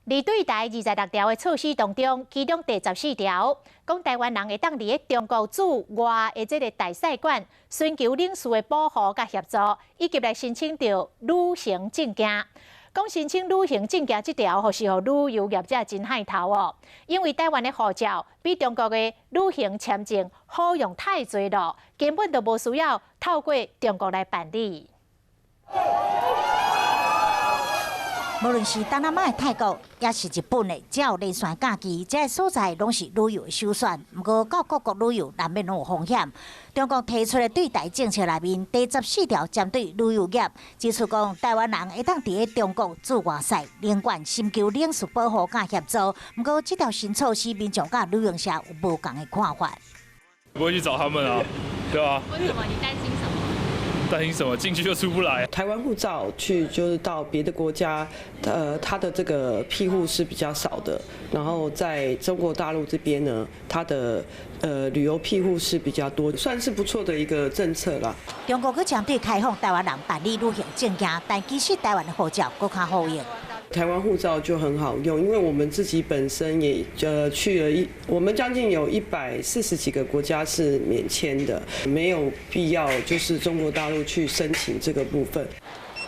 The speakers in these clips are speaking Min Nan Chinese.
而對台26條的措施當中，其中第14條講台灣人會當佇咧中國駐外的這个大使館尋求領事的保護佮協助，以及來申請著旅行證件。講申請旅行證件這條，予是予旅遊業者真害頭哦，因為台灣的護照比中國的旅行簽證好用太濟囉，根本就無需要透過中國來辦理。無論是東南亞的泰國，抑是日本的，只要連線假期，這个所在攏是旅遊的首選。毋過到各國旅遊難免攏有風險。中國提出的對台政策內面，第14條針對旅遊業，指出講台灣人會當佇咧中國駐外使領館尋求領事保護佮協助。毋過這條新措施，民眾佮旅行社有無仝的看法。不會去找他們啊，對吧？為什麼？你擔心什麼？擔心什麼？進去就出不來。台灣護照去就是到別的國家，它的這個庇護是比較少的。然後在中國大陸這邊呢，它的旅遊庇護是比較多，算是不錯的一個政策啦。中國閣針對開放台灣人辦理旅行證件，但其實台灣的護照閣較好用。台灣護照就很好用，因為我們自己本身也去了一，我們將近有140幾個國家是免簽的，沒有必要就是中國大陸去申請這個部分。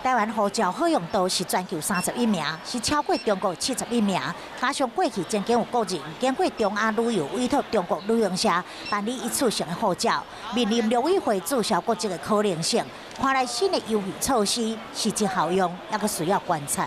台灣護照好用度是全球31名，是超過中國71名。加上過去曾經有國人經過中亞旅遊委託中國旅行社辦理一次性的護照，面臨陸委會註銷國籍的可能性。看來新的優惠措施實際效用，猶閣需要觀察。